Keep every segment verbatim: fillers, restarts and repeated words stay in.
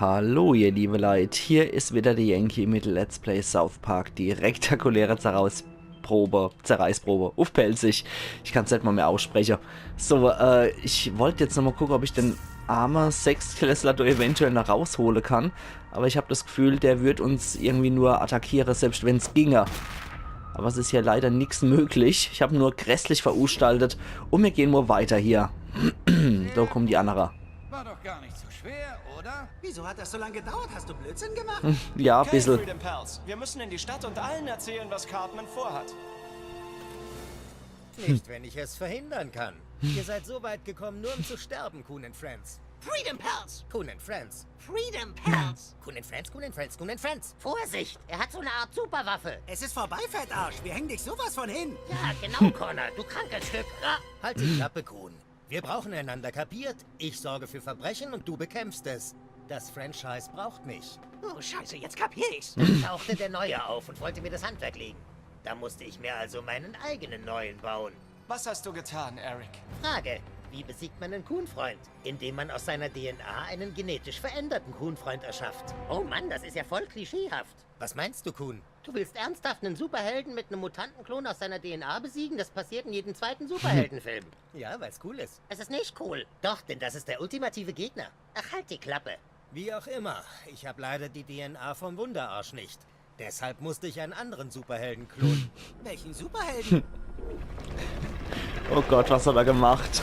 Hallo, ihr liebe Leit, hier is wieder de Yankee mit Let's Play South Park, die rektakuläre Zerreißprobe, Zerreißprobe, uff Pälzisch. Ich kann's net mol mehr ausspreche. So, äh, ich wollt jetzt nochmol gucke, ob ich den arme Sechstklässler do eventuell noch raushole kann. Aber ich hab das Gefühl, der würd uns irgendwie nur attackiere, selbst wenn's ginge. Aber es is hier leider nix möglich. Ich hab nur grässlich verunstaltet. Und mir gehen mol weiter hier. Do kommen die annere. War doch gar nicht so schwer, oder? Wieso hat das so lange gedauert? Hast du Blödsinn gemacht? Ja, Kein bissel. Freedom Pals. Wir müssen in die Stadt und allen erzählen, was Cartman vorhat. Nicht, wenn ich es verhindern kann. Ihr seid so weit gekommen, nur um zu sterben, Coon and Friends. Freedom Pals! Coon and Friends. Freedom Pals! Coon and Friends, Coon and Friends, Coon and Friends. Vorsicht! Er hat so eine Art Superwaffe. Es ist vorbei, Fettarsch. Wir hängen dich sowas von hin. Ja, genau, Connor, du krankes Stück. Ah, Halt die Klappe, Coon. Wir brauchen einander, kapiert? Ich sorge für Verbrechen und du bekämpfst es. Das Franchise braucht mich. Oh, scheiße, jetzt kapier ich's. Dann tauchte der Neue auf und wollte mir das Handwerk legen. Da musste ich mir also meinen eigenen Neuen bauen. Was hast du getan, Eric? Frage: Wie besiegt man einen Coon-Freund? Indem man aus seiner D N A einen genetisch veränderten Coon-Freund erschafft. Oh Mann, das ist ja voll klischeehaft. Was meinst du, Coon? Du willst ernsthaft einen Superhelden mit einem Mutantenklon aus seiner D N A besiegen? Das passiert in jedem zweiten Superheldenfilm. Ja, weil's cool ist. Es ist nicht cool. Doch, denn das ist der ultimative Gegner. Ach, halt die Klappe. Wie auch immer, ich habe leider die D N A vom Wunderarsch nicht. Deshalb musste ich einen anderen Superhelden klonen. Welchen Superhelden? Oh Gott, was hat er gemacht?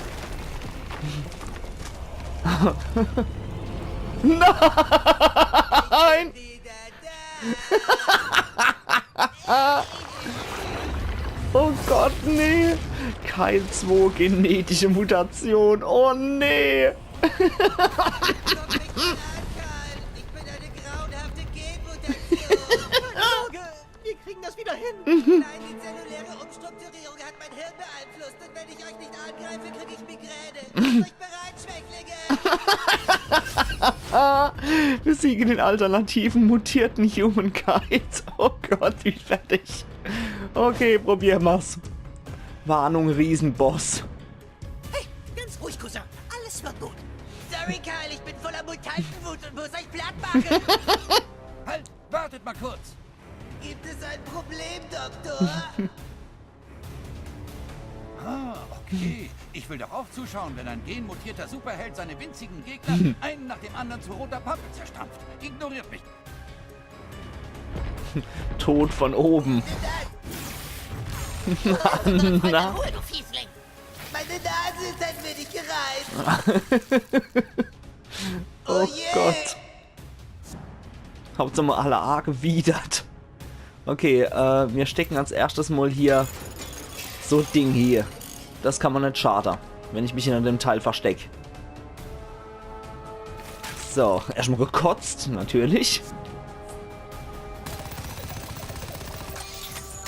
Nein! Oh Gott, nee! Keil zwei, genetische Mutation. Oh nee! Ich bin eine grauenhafte Genmutation. Wir kriegen das wieder hin. Nein, die zelluläre Umstrukturierung hat mein Hirn beeinflusst. Und wenn ich euch nicht angreife, kriege ich Migräne. Macht euch bereit, Schwächlinge. Besiege den alternativen mutierten Humankind. Oh Gott, wie fertig. Okay, probier mal's. Warnung, Riesenboss. Ganz ruhig, Cousin. Alles wird gut. Sorry, Kyle, ich bin voller Mutantenwut und muss euch platt machen. Halt, wartet mal kurz. Gibt es ein Problem, Doktor? Ah, okay. Ich will doch auch zuschauen, wenn ein genmutierter Superheld seine winzigen Gegner einen nach dem anderen zu roter Pappe zerstampft. Ignoriert mich. Tod von oben. Na, Ruhe, du Fiesling. Meine Nase ist ein wenig gereizt. oh je. Gott. Hauptsache mal alle angewidert. Okay, äh, mir stecken als erschtes mal hier so Ding hier. Das kann man net schade, wenn ich mich hinter dem Teil versteck. So, erschmal gekotzt, natürlich.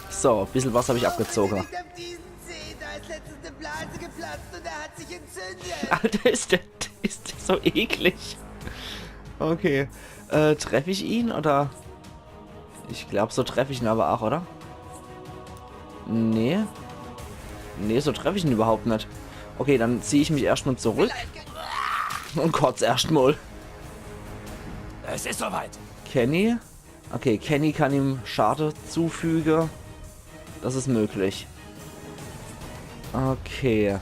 So, bissel was hab ich abgezogen. Nicht auf diesen Zeh, da ist letztens eine Blase geplatzt und er hat sich entzündet. Alter, ist der, ist der so eklig. Okay, äh, treff ich ihn oder? Ich glaub, so treff ich ihn aber auch, oder? Nee. Nee, so treff ich ihn überhaupt net. Okay, dann zieh ich mich erschmal zurück. Und kotz erschmal. Es ist soweit. Kenny. Okay, Kenny kann ihm Schade zufüge. Das is möglich. Okay.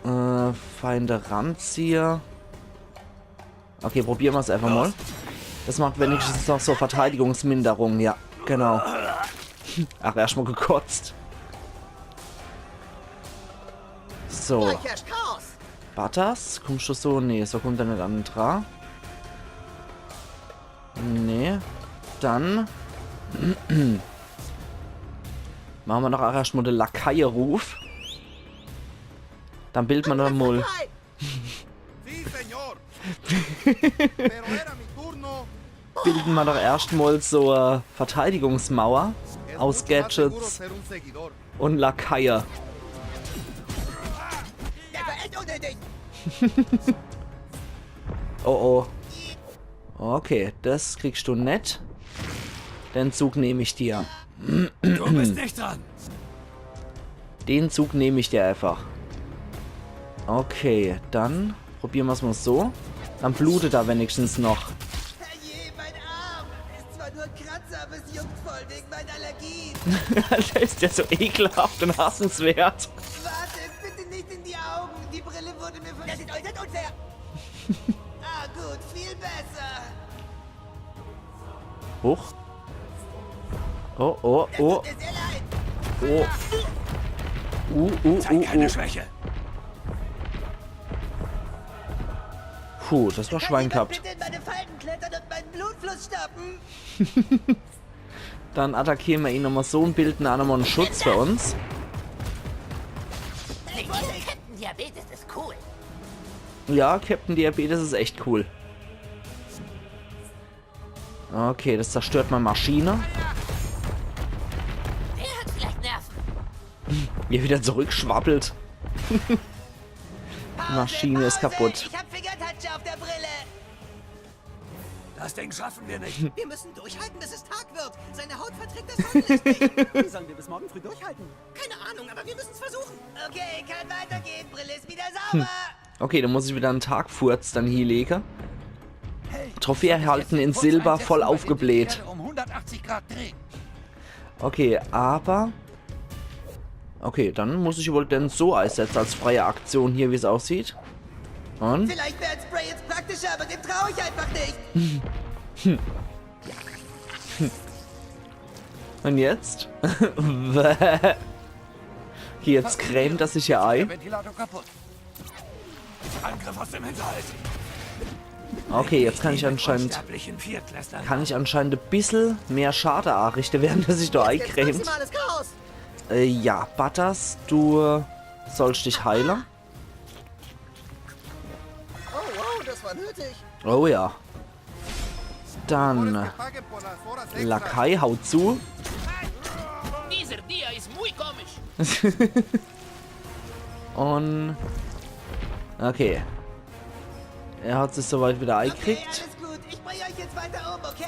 Äh, Feinde ranziehe. Okay, probiere mer's einfach mal. Das macht wenigstens noch so Verteidigungsminderung, ja, genau. Ach, erschmal gekotzt. So. Herrscht Chaos. Butters, kommst du so? Nee, so kommt er net an den dra. Nee. Dann mache mer doch erschmal de Lakaie-Ruf. Dann bilde mer doch mal, Sí, señor. Pero era mi turno. Bilde mer doch erscht mal so e Verteidigungsmauer aus Gadgets und Lakaie. Der war echt unnötig. Oh oh. Okay, das kriegst du net. Den Zug nehm ich dir. Du bist nicht dran. Den Zug nehm ich dir einfach. Okay, dann probiere mer's mal so. Dann blutet er wenigstens noch. Herrje, mein Arm! Ist zwar nur ein Kratzer, aber es juckt voll wegen meinen Allergien. Alter, ist der so ekelhaft und hassenswert. Warte, bitte nicht in die Augen. Die Brille wurde mir von... Das ist äußerst unfair. Ah, gut, viel besser. Huch. Oh, oh, oh, Tut mir sehr leid. oh. Uh, uh, uh, Keine uh. Schwäche. Puh, das war Kann Schwein jemand gehabt. bitte in meine Falten klettern und meinen Blutfluss stoppen? Dann attackieren wir ihn nochmal so und bilden auch nochmal einen Schutz für uns. Seht ihr, Captain Diabetes ist cool. Ja, Captain Diabetes ist echt cool. Okay, das zerstört mal Maschine. Der hat vielleicht Nerven. Wie er wieder zurückschwabbelt. Maschine ist Pause, kaputt. Ich hab Fingertouch auf der Brille. Das Ding schaffen wir nicht. Wir müssen durchhalten, bis es Tag wird. Seine Haut verträgt das Sonnenlicht nicht. Wie sollen wir bis morgen früh durchhalten? Keine Ahnung, aber wir müssen es versuchen. Okay, kann weitergehen. Brille ist wieder sauber. Okay, dann muss ich wieder einen Tagfurz dann hinlegen. Trophäe erhalten in Silber, voll aufgebläht. Um hundertachtzig Grad drehen. Okay, aber... Okay, dann muss ich wohl den so einsetzen als freie Aktion hier, wie es aussieht. Und? Vielleicht wäre ein Spray jetzt praktischer, aber dem traue ich einfach nicht. Und jetzt? Okay, jetzt cremt er sich ja ein. Ventilator kaputt. Angriff aus dem Hinterhalt. Okay, jetzt kann ich anscheinend... Sterblichen Viertklässler. Kann ich anscheinend ein bisschen mehr Schade anrichten, während er sich da Jetzt eincremt. Maximales Chaos. Äh, ja, Butters, du sollst dich heilen. Oh, wow, das war nötig. Oh ja. Dann... Lakai haut zu. Dieser Dia ist muy komisch. Und... Okay. Er hat sich soweit wieder Okay, eingekriegt. Alles gut. Ich bringe euch jetzt weiter um, okay?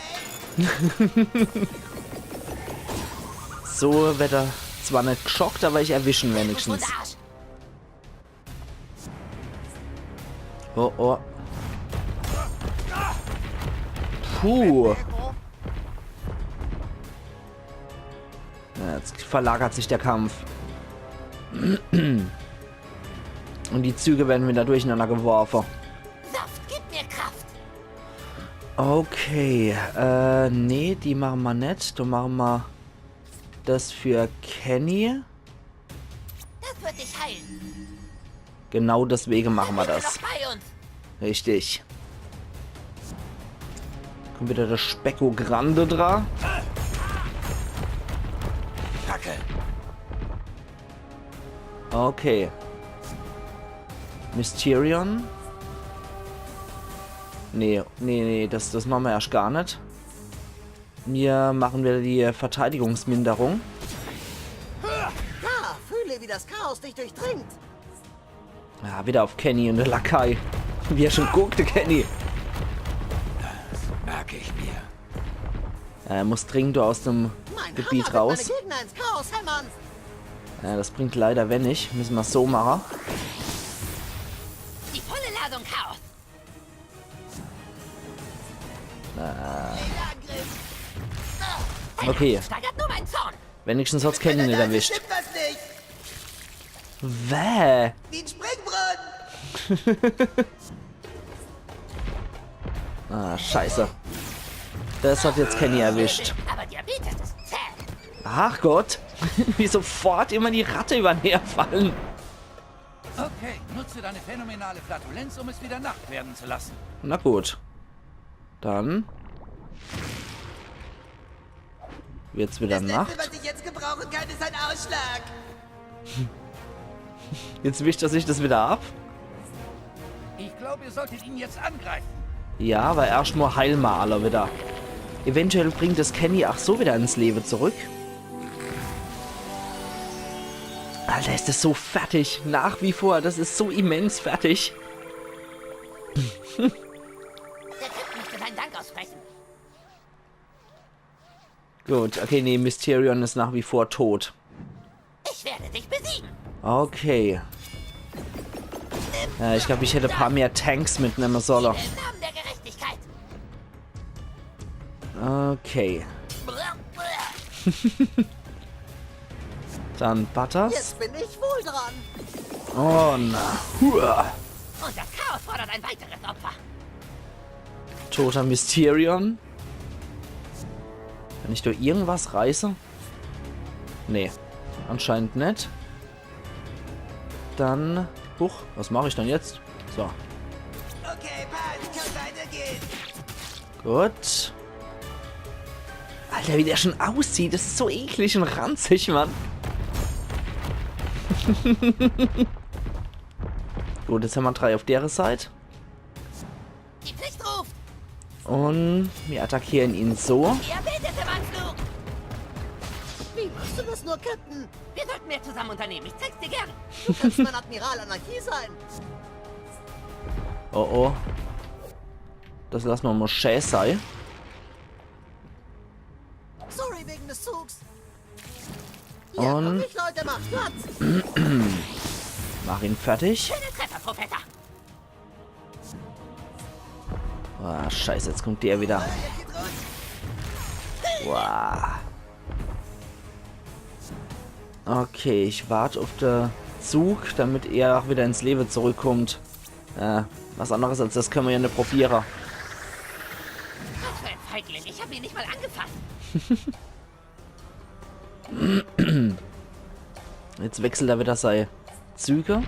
So wird er zwar nicht geschockt, aber ich erwische ihn wenigstens. Unser Arsch. Oh, oh. Puh. Ja, jetzt verlagert sich der Kampf. Und die Züge werden wieder durcheinander geworfen. Saft, gib mir Kraft. Okay, äh, nee, die machen wir nicht. Da machen wir das für Kenny. Das wird dich heilen. Genau deswegen machen wir das. Noch bei uns. Richtig. Kommt wieder der Specko Grande dra. Kacke. Okay. Mysterion. Nee, nee, nee, das, das machen wir erst gar nicht. Wir machen wieder die Verteidigungsminderung. Da, fühle, wie das Chaos dich durchdringt. Ja, wieder auf Kenny und der Lakai. Wie er schon guckt, der Kenny. Merke ich mir. Ja, er muss dringend aus dem Mein Gebiet Hammer raus. Wird meine Gegner ins Chaos hämmern. Ja, das bringt leider wenig. Müssen wir so machen. Die volle Ladung Chaos. Okay, Steigert nur meinen Zorn. wenigstens hat's Kenny nicht erwischt. Stimmt was nicht. Wäh? Wie ein Springbrunnen. Ah, scheiße. Das hat jetzt Kenny erwischt. Aber Diabetes ist zäh. Ach Gott. Wie sofort immer die Ratte übereinander fallen. Okay, nutze deine phänomenale Flatulenz, um es wieder Nacht werden zu lassen. Na gut. Dann wird's wieder Das Nacht. Letzte, was ich jetzt gebrauchen kann, ist ein Ausschlag. Jetzt wischt er sich das wieder ab. Ich glaube, ihr solltet ihn jetzt angreifen. Ja, aber erst mal heilen wir alle wieder. Eventuell bringt das Kenny ach so wieder ins Leben zurück. Alter, ist das so fertig. Nach wie vor, das ist so immens fertig. Der Typ möchte seinen Dank aussprechen. Gut, okay, nee, Mysterion ist nach wie vor tot. Ich werde dich besiegen. Okay. Ja, ich glaab, ich hätt e paar mehr Tanks mitnemme solle. Im Namen der Gerechtigkeit. Okay. Dann Butters. Jetzt bin ich wohl dran. Und hua. Und das Chaos fordert ein weiteres Opfer. Toter Mysterion. Kann ich do irgendwas reiße? Nee, anscheinend net. Dann, huch, was mach ich dann jetzt? So, Okay, passt, kann weitergehen. gut. Alter, wie der schon aussieht, das is so eklig und ranzig, Mann. Gut, jetzt hämmer drei auf dere Seit. Die Pflicht ruft. Und wir attackieren ihn so. Diabetes im Anflug. Wie machst du das nur, Captain? Wir sollten mehr zusammen unternehmen. Ich zeig's dir gern. Du kannst mein Admiral Anarchie sein. Oh oh. Das lasse mer mol schä sei. Sorry wegen des Zugs. Ja, Und- komm ich, Leute, macht Platz. Mach ihn fertig. Schöner Treffer, Professor. Ah, scheiße, jetzt kommt der wieder. Wow. Okay, ich wart auf de Zug, damit er auch wieder ins Lewe zurückkommt. Äh, was anderes als das könne mer ja net probiere. Was für ein Feigling. Ich hab ihn nicht mal angefasst. Jetzt wechselt er wieder sei Züge.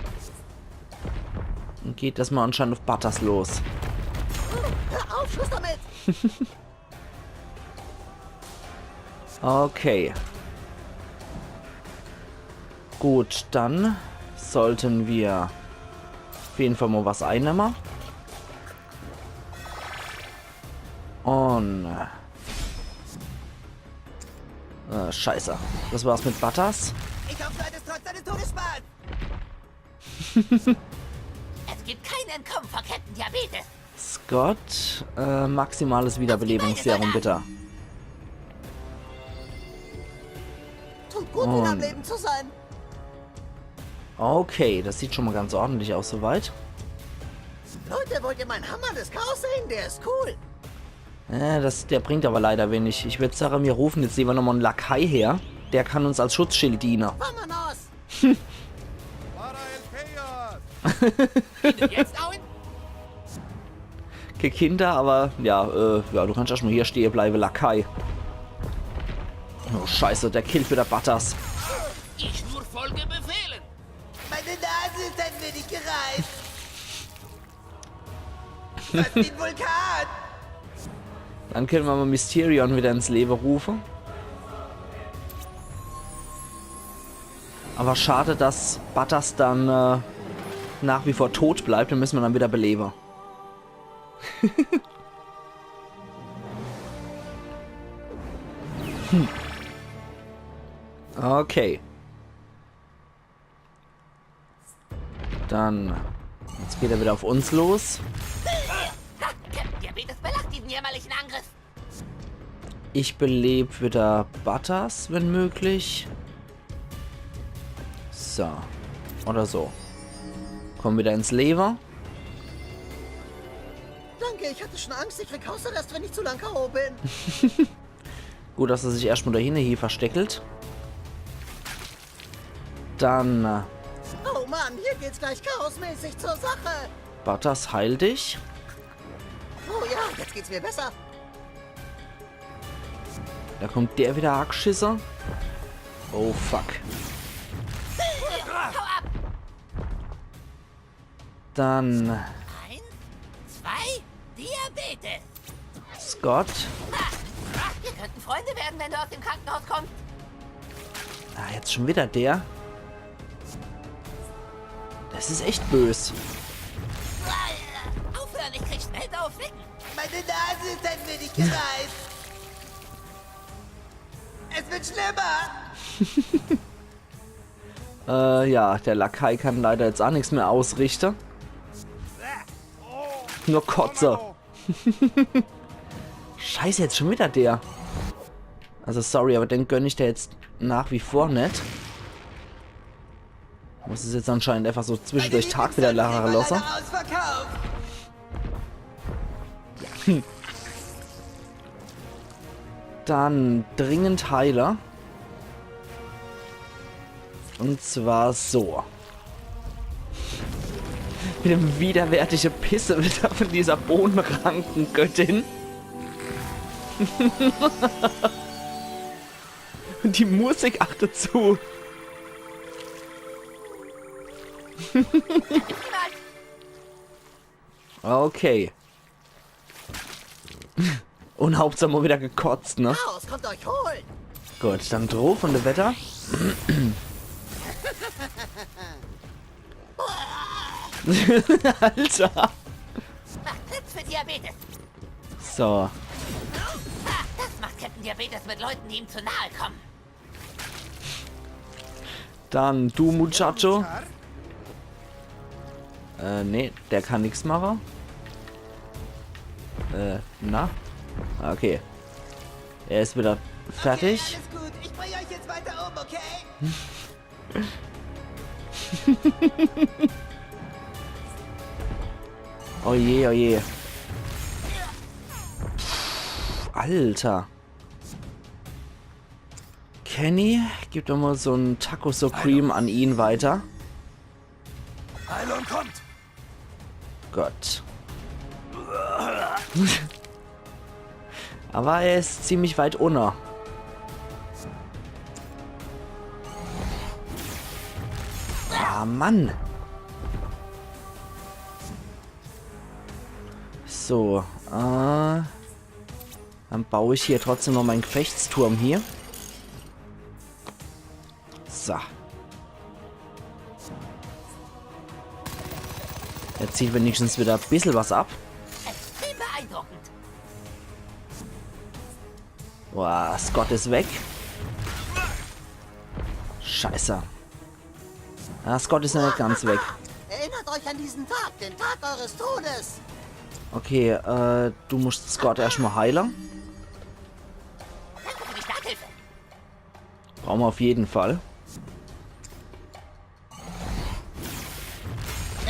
Und geht erstmal anscheinend auf Butters los. Hör auf, Schluss damit. Okay. Gut, dann sollten wir auf jeden Fall mal was einnemme. Und äh, scheiße. Das war's mit Butters. Ich hoffe, du hattest trotz deines Todes Spaß. Es gibt kein Entkommen vor Captain Diabetes. Scott, äh, maximales Wiederbelebungsserum, bitte. Tut gut, wieder am Leben zu sein. Okay, das sieht schon mal ganz ordentlich aus soweit. Leute, wollt ihr meinen Hammer des Chaos sehen? Der ist cool. Äh, das, der bringt aber leider wenig. Ich würd sagen, wir rufen jetzt lieber nochmal einen Lakai her. Der kann uns als Schutzschild dienen. Vamonos. Para el Chaos! Jetzt, Owen? Kein Kinder, aber ja, äh, ja, du kannst erstmal hier stehen bleiben, Lakai. Oh, scheiße, der killt wieder Butters. Ich nur folge Befehlen. Meine Nase ist ein wenig gereizt. Das ist ein Vulkan! Dann können wir mal Mysterion wieder ins Leben rufen. Aber schade, dass Butters dann äh, nach wie vor tot bleibt. Den müssen wir dann wieder beleben. Hm. Okay. Dann jetzt geht er wieder auf uns los. Ha! Captain Diabetes belacht diesen jämmerlichen Angriff. Ich beleb wieder Butters, wenn möglich. So. Oder so. Komm wieder ins Leben. Danke, ich hatte schon Angst, ich krieg Hausarrest, wenn ich zu lang K O bin. Gut, dass er sich erstmal da hinne hier versteckelt. Dann äh, Oh Mann, hier geht's gleich chaosmäßig zur Sache. Butters, heil dich. Oh ja, jetzt geht's mir besser. Da kommt der wieder, Hackschisser. Oh fuck. Hau ab! Dann Eins, zwei, Diabetes. Scott. Ha! Wir könnten Freunde werden, wenn du aus dem Krankenhaus kommst. Ah, jetzt schon wieder der. Das ist echt bös. Aufhören, ich krieg schnell blaue Flecken. Meine Nase ist ein wenig gereizt. Es wird schlimmer. Äh, ja, der Lakai kann leider jetzt auch nichts mehr ausrichten. Nur Kotze. Scheiße, jetzt schon wieder der. Also sorry, aber den gönn ich dir jetzt nach wie vor net. Muss es jetzt anscheinend einfach so zwischendurch Tag wieder lache losse. Ausverkauft. Dann dringend heile. Und zwar so. Mit dem widerwärtige Pisse wieder von dieser Bohnerankengöttin. Und die Musik, ach, dazu. Okay. Und Hauptsache mal wieder gekotzt, ne? Chaos kommt euch holen! Gut, dann drof von de Wetter. Alter. Macht Platz für Diabetes! So. Ha, das macht Captain Diabetes mit Leuten, die ihm zu nahe kommen. Dann du, Muchacho. Äh, nee, der kann nix mache. Äh, na? Okay. Er is wieder fertig. Okay, alles gut. Ich bring euch jetzt weiter um, okay? Oh je, oh je. Pff, Alter. Kenny, gib doch mal so en Taco Supreme an ihn weiter. Heilung kommt! Gott. Aber er is ziemlich weit unne. Ah, Mann. So, äh, dann bau ich hier trotzdem noch mein Gefechtsturm hier. So. Er zieht wenigstens wieder e bissel was ab. Extrem beeindruckend. Boah, Scott is weg. Scheiße. Ah, Scott is noch net ganz weg. Erinnert euch an diesen Tag, den Tag eures Todes. Okay, äh, du musst Scott erscht mal heile. Danke für die Starthilfe. Brauche mer auf jeden Fall.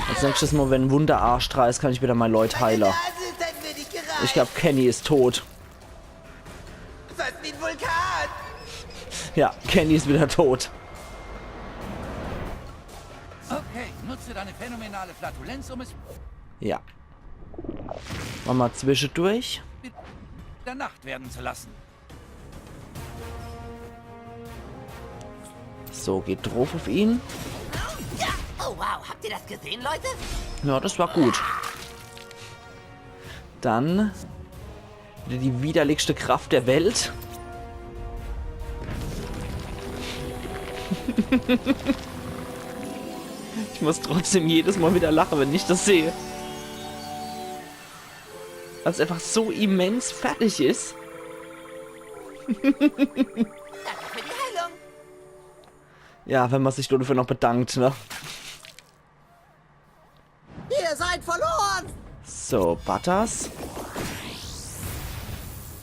Als nächstes Mal, wenn Wunderarsch dra is, kann ich wieder mei Leut heile. Ich glaab, Kenny is tot. Das ist wie ein Vulkan! Ja, Kenny is wieder tot. Okay, nutze deine phänomenale Flatulenz, um es Ja. Mache mer zwischedurch. Mit der Nacht werden zu lassen. So, geht druff auf ihn. Oh wow, habt ihr das gesehen, Leute? Ja, das war gut. Dann wieder die widerlichste Kraft der Welt. Ich muss trotzdem jedes Mal wieder lache, wenn ich das sehe. Weil's einfach so immens fertig is. Danke für die Heilung. Ja, wenn man sich dafür noch bedankt, ne? Ihr seid verloren! So, Butters.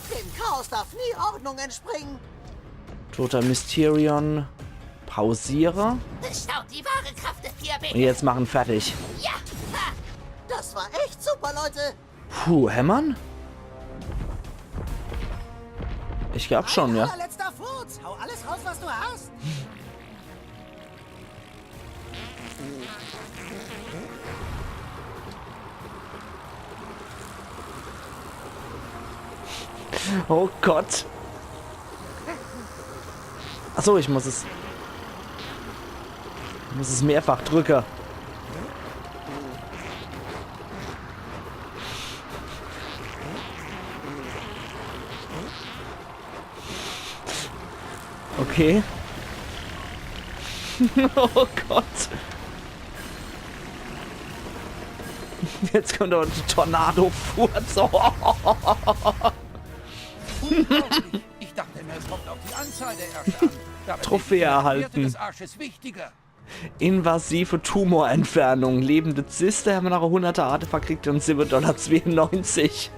Dem Chaos darf nie Ordnung entspringen. Toter Mysterion. Pausiere. Bestaunt die wahre Kraft des Diabetes. Und jetzt mach en fertig. Ja! Ha! Das war echt super, Leute! Puh, hämmern? Ich glaab schon, ja. Allerletzter Furz! Hau alles raus, was du hast! Oh Gott. Ach so, ich muss es. Ich muss es mehrfach drücke. Okay. Oh Gott. Jetzt kommt aber ein Tornado-Furz. Unglaublich. Ich dachte immer, es kommt auf die Anzahl der Ärsche an. Dabei sind die Werte des Arsches wichtiger. Trophäe erhalten. Invasive Tumorentfernung. Lebende Zyste, hämmer noch e Hunderter Artefakt gekriegt und siwwe Dollar zweiundneunzig.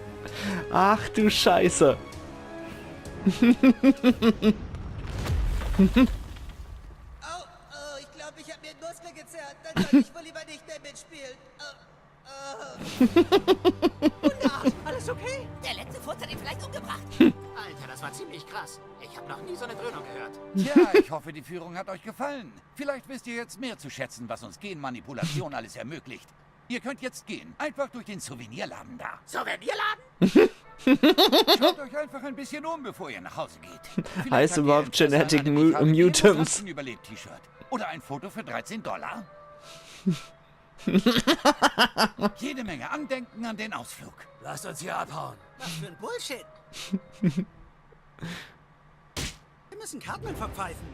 Ach du Scheiße. Oh, oh, ich glaub, ich hab mir einen Muskel gezogen. Weil ich wohl lieber nicht mehr mitspielen. Äh, äh. Wunderarsch, alles okay? Der letzte Furz hat ihn vielleicht umgebracht. Alter, das war ziemlich krass. Ich hab noch nie so eine Dröhnung gehört. Tja, ich hoffe, die Führung hat euch gefallen. Vielleicht wisst ihr jetzt mehr zu schätzen, was uns Genmanipulation alles ermöglicht. Ihr könnt jetzt gehen. Einfach durch den Souvenirladen da. Souvenirladen? Schaut euch einfach ein bisschen um, bevor ihr nach Hause geht. Vielleicht habt ihr Interesse an einem Genetic Mu-, Mutants. Überlebt-T-Shirt. Oder ein Foto für dreizehn Dollar. Jede Menge Andenken an den Ausflug. Lasst uns hier abhauen. Was für ein Bullshit. Wir müssen Cartman verpfeifen.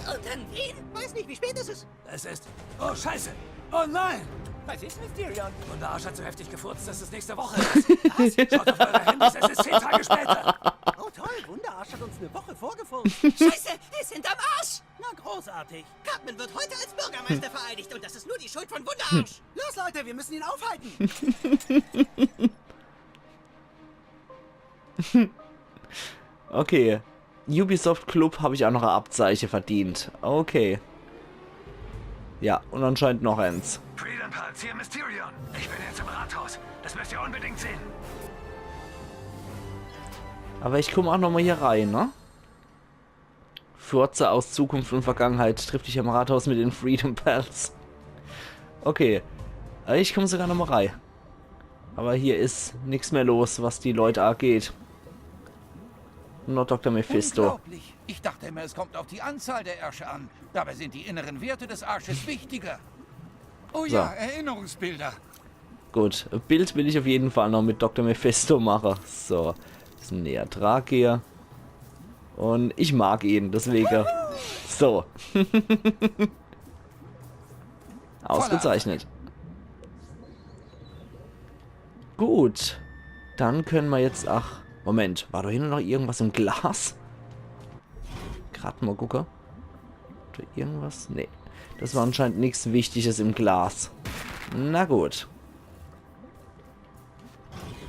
Und dann wen? Weiß nicht, wie spät ist es? Es ist... Oh, Scheiße! Oh nein! Was ist, Mysterion? Wunderarsch hat so heftig gefurzt, dass es nächste Woche ist. Was? Schaut auf eure Handys, es ist zehn Tage später! Oh toll, Wunderarsch hat uns eine Woche vorgefurzt. Scheiße, wir sind am Arsch! Na großartig. Cartman wird heute als Bürgermeister vereidigt und das ist nur die Schuld von Wunderarsch. Los Leute, wir müssen ihn aufhalten. Okay. Ubisoft Club hab ich auch noch e Abzeiche verdient. Okay. Ja, und anscheinend noch eins. Freedom Pals, hier Mysterion. Ich bin jetzt im Rathaus. Das müsst ihr unbedingt sehen. Aber ich komm auch nochmal hier rein, ne? Furze aus Zukunft und Vergangenheit trifft dich im Rathaus mit den Freedom Pals. Okay. Äh, ich komm sogar nochmal rein. Aber hier is nix mehr los, was die Leute angeht. Nur Doktor Mephisto. Unglaublich. Ich dachte immer, es kommt auf die Anzahl der Ärsche an. Dabei sind die inneren Werte des Arsches wichtiger. Oh ja, Erinnerungsbilder. Gut, e Bild will ich auf jeden Fall noch mit Doktor Mephisto mache. So, bisschen näher dran gehe. Und ich mag ihn, deswege. So. Ausgezeichnet. Gut. Dann können wir jetzt, ach, Moment, war da hinten noch irgendwas im Glas? Grad mal gucke. Oder irgendwas? Nee. Das war anscheinend nix Wichtiges im Glas. Na gut.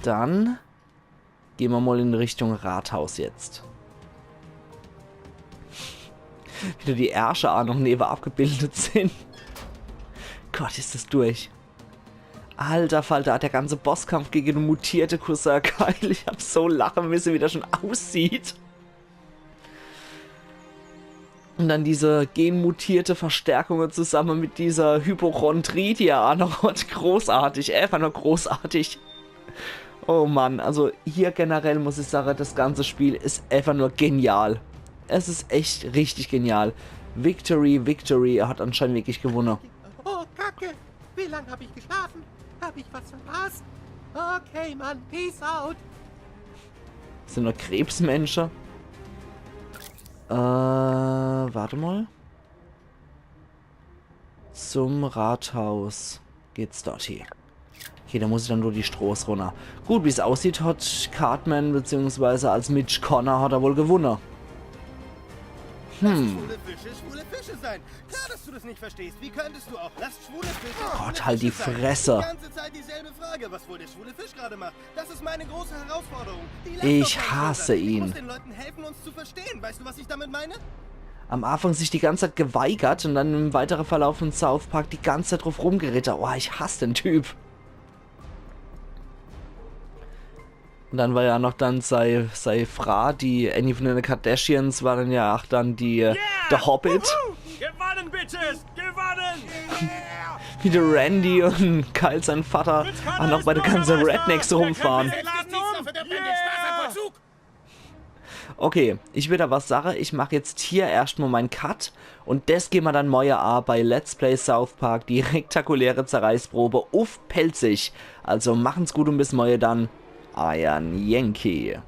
Dann gehen wir mal in Richtung Rathaus jetzt. Wie da die Ärsche auch noch neben abgebildet sind. Gott, ist das durch. Alter Falter, der ganze Bosskampf gegen den mutierte Cousin Kyle. Ich hab so lachen müssen, wie der schon aussieht. Und dann diese genmutierte Verstärkungen zusammen mit dieser Hypochondrie, die er auch noch hat. Großartig, einfach nur großartig. Oh Mann, also hier generell muss ich sagen, das ganze Spiel ist einfach nur genial. Es ist echt richtig genial. Victory, Victory, er hat anscheinend wirklich gewonnen. Oh, Kacke. Wie lang hab ich geschlafen? Hab ich was verpasst? Okay, Mann. Peace out. Sind nur Krebsmenschen. Äh, warte mal. Zum Rathaus geht's dort hier. Okay, da muss ich dann nur die Stroß runter. Gut, wie's aussieht, hat Cartman, beziehungsweise als Mitch Connor, hat er wohl gewonnen. Hm. Schwule Fische, schwule Fische sein. Klar, dass du das nicht verstehst. Wie könntest du auch? Lass schwule Fische. Gott, halt die Fresse. Die ganze Zeit dieselbe Frage, was wohl der schwule Fisch gerade macht. Das ist meine große Herausforderung. Ich hasse ihn. Ich muss den Leuten helfen, uns zu verstehen. Weißt du, was ich damit meine? Am Anfang sich die ganze Zeit geweigert und dann im weiteren Verlauf von South Park die ganze Zeit drauf rumgeritter. Oh, ich hasse den Typ. Und dann war ja noch dann sei, sei Fra, die Annie von den Kardashians, war dann ja auch dann die, äh, der Hobbit. Gewonnen, Bitches! Gewonnen! Wie der Randy und Kyle sein Vater auch noch bei den ganzen Rednecks rumfahren. Okay, ich würd aber sagen, ich mach jetzt hier erscht mal mein Cut und des gehen wir dann morje a bei Let's Play South Park, die rektakuläre Zerreißprobe uff Pälzisch. Also machen's gut und bis morje dann. Eiern Yankee.